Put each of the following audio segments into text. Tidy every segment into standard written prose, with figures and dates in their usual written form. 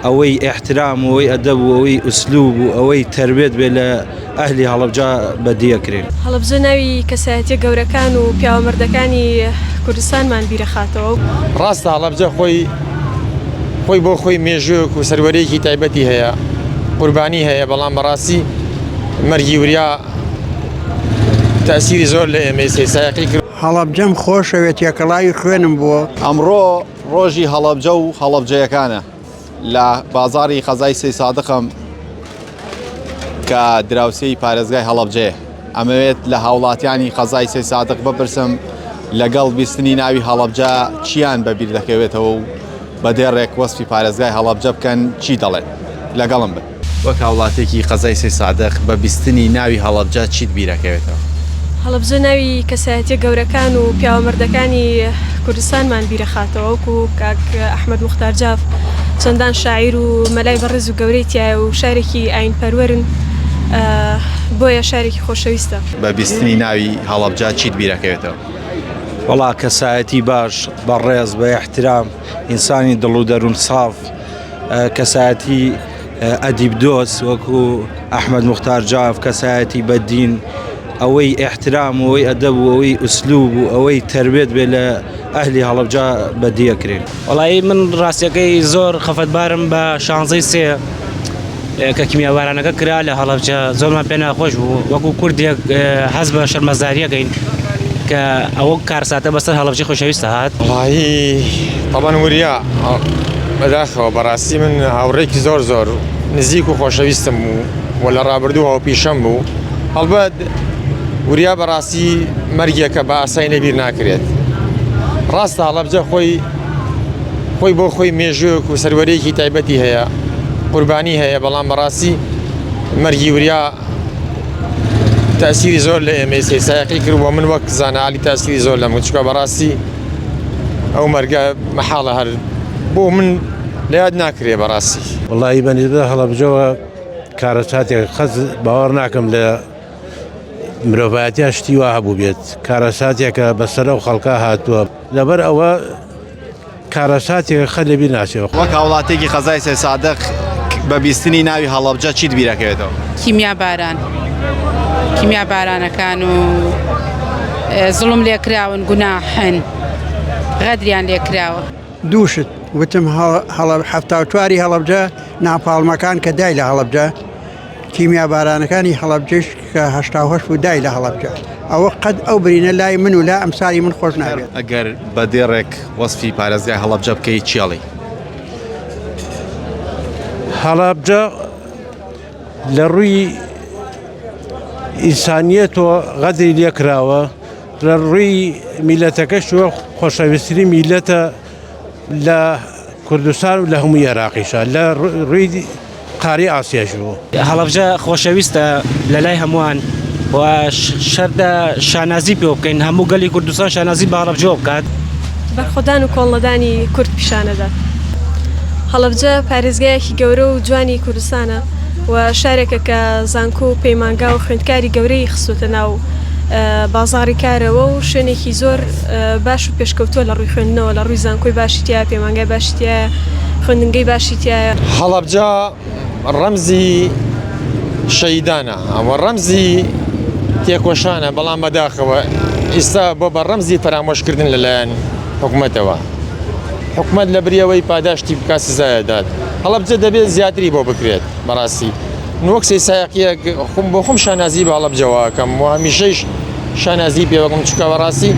ئەوەی ئیحترام و ئەوەی ئەدەب و ئەوەی ئوسلوب و ئەوەی تەربێت بێ لە ئەهلی هەڵەبجە بەدیەکرێ. هەڵەبجە ناوی کەسایەتیە گەورەکان و پیاوە مەردەکانی کوردستانمان بیرەخاتەوە. ڕاستە هەڵەبجە خۆی خۆی بۆ خۆی مێژووێک و سەروەریەکی تایبەتی هەیە قوربانی هەیە بەڵام بەڕاستی مەرگی وریا تەئسیری زۆر لە ئێمەی سەیسایەقی کرد. هەڵەبجەم خۆشەوێت تێکەڵاوی خوێنم بووە. ئەمڕۆ ڕۆژی هەڵەبجە و هەڵەبجەیەکانە لە بازاڕی قەزای سەیسادقم کە دراوسێی پارێزگای هەڵەبجەیە ئەمەوێت لە هاوڵاتیانی قەزای سەیسادق بپرسم لەگەڵ بیستنی ناوی هەڵەبجە چیان بەبیر دەکەوێتەوە و بە دێڕێک وەسفی پارێزگای هەڵەبجە بکەن چی دەڵێن لەگەڵم بن. وەک هاوڵاتیەکی قەزای سەیسادق بە بیستنی ناوی هەڵەبجە چیت بیرەکەوێتەوە؟ هەڵەبجە ناوی کەسایەتیە گەورەکان و پیاوە مەردەکانی کوردستانمان بیرەخاتەوە وەکو کاک ئەحمەد موختار جاف چەندان شاعیر و مەلای بەڕێز و گەورەی تیایە و شارێکی ئاین پەروەرن بۆیە شارێکی خۆشەویستە. بە بیستنی ناوی هەڵەبجە چیت بیرەکەوێتەوە؟ وەڵا کەسایەتی باش، بەڕێز، بە ئیحترام، ئینسانی دڵ و دەروون ساف، کەسایەتی ئەدیب دۆست وەکو ئەحمەد موختار جاف، کەسایەتی بەدین، ئەوەی ئیحترام و ئەوەی ئەدەب و ئەوەی ئوسلوب و ئەوەی تەربێت بێ لە ئەهلی هەڵەبجە بەدیەکرێ. وەڵایی من ڕاستیەکەی زۆر خەفەتبارم بە شانزەی سێ کە کیمیابارانەکە کرا لە هەڵەبجە زۆرمان پێ ناخۆش بوو وەکو کوردێک هەست بە شەرمەزاریەکەین کە ئەوە کارساتە بەسەر هەڵەبجەی خۆشەویستە هات. وەڵایی تەبەن وریا بەداخەوە بەڕاستی من هاوڕێکی زۆر زۆر نزیک و خۆشەویستم بوو و لە ڕابردوو هاوپیشەم بوو هەڵبەت وریا بەڕاستی مەرگێکە بە ئاسایی لەبیر ناکرێت ڕاستە هەڵەبجە خۆی خۆی بۆ خۆی مێژووێک و سەروەریەکی تایبەتی هەیە قوربانی هەیە بەڵام بەڕاستی مەرگی وریا تاسیری زۆر لە ئێمەی سەیسایقی کرد بۆ من وەک زانالی تاسیری زۆر لەم چکە بەڕاستی ئەو مەرگە مەحاڵە هەر بۆ من لە یاد ناکرێ بەڕاستی. وەڵایی بە نیسبەت هەڵەبجەوە کارەساتێک قەت باوەڕ ناکەم لە مرۆڤایەتیا شتی وا هەبوو بێت کارەساتێکە بەسەر ئەو خەڵکە هاتووە لەبەر ئەوە کارەساتێکە قەت لەبیر ناچێەوە. وەک هاوڵاتیەکی قەزای سەیدسادق بە بیستنی ناوی هەڵەبجە چیت بیرەکەوێتەوە؟ کیمیا باران کیمیا بارانەکان و زوڵم لێکراون گوناحن غەدریان لێکراوە. دوو شت وتم 74ی هەڵەبجە ناپاڵمەکان کە دای لە هەڵەبجە کیمیا بارانەکانی هەڵەبجەش کە 88 بوو دای لە هەڵەبجە ئەوە قەت ئەو برینە لای من و لا ئەمسالی من خۆش نابێت. ئەگەر بە دێڕێک وەسفی پارێزگای هەڵەبجە بکەی چی ئەڵێی؟ هەڵەبجە لە ڕووی ئینسانیەتەوە غەدری لێکراوە لە ڕووی میلەتەکەشەوە خۆشەویستترین میلەتە لە کوردستان و لە هەمووی عێراقیشە لە ڕووی قاری ئاسیاش بوو. هەڵەبجە خۆشەویستە لەلای هەمووان و شەرتە شانازی پێوە بکەین هەموو گەلی کوردستان شانازی بە هەڵەبجەوە بکات. بەرخۆدان و کۆڵنەدانی کورد پیشانەدات. هەڵەبجە پارێزگایەکی گەورە و جوانی کوردستانە و شارێکە کە زانکۆ و پەیمانگا و خوێندکاری گەورەی خستۆتە ناو بازاڕی کارەوە و شوێنێکی زۆر باش و پێشکەوتووە لە ڕووی خوێندنەوە لە ڕووی زانکۆی باشی تیایە پەیمانگای باشی تیایە خوێندنگەی باشی تیایە. هەڵەبجە ڕەمزی شەهیدانە و ڕەمزی تێکۆشانە، بەڵام بەداخەوە ئیستا بۆ بە ڕەمزی فەرامۆشکردن لەلایەن حکومەتەوە. حکومەت لە بریەوەی پاداشتی بکات سزای دات. هەڵەبجە دەبێت زیاتری بۆ بکرێت بەڕاستی. من وەک سەی سایەقیەک خۆم بۆ خۆم شانازی بە هەڵەبجەوە ئەکەم و هەمیشەیش شانازی پێوەکەم چونکە بەڕاستی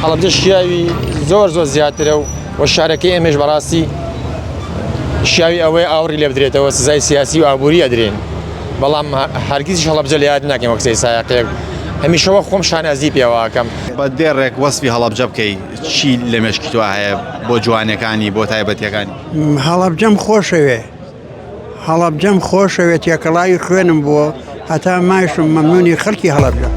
هەڵەبجە شیاوی زۆر زۆر زیاترە و و شارەکەی ئێمەش بەڕاستی شیاوی ئەوەیە ئاوڕی لێ بدرێتەوە سزای سیاسی و ئابووری ئەدرێن بەڵام هەرگیزیش هەڵەبجە لە یاد ناکەین وەک سەی سایەقێک هەمیشە وەک خۆم شانازی پێوە ئەکەم. بە دێڕێک وەسفی هەڵەبجە بکەی چی لە مێشکی تۆ هەیە بۆ جوانیەکانی بۆ تایبەتیەکانی؟ هەڵەبجەم خۆشەوێ هەڵەبجەم خۆشەوێ تێکەڵاوی خوێنم بووە هەتا مایشم مەمنونی خەڵکی هەڵەبجەم.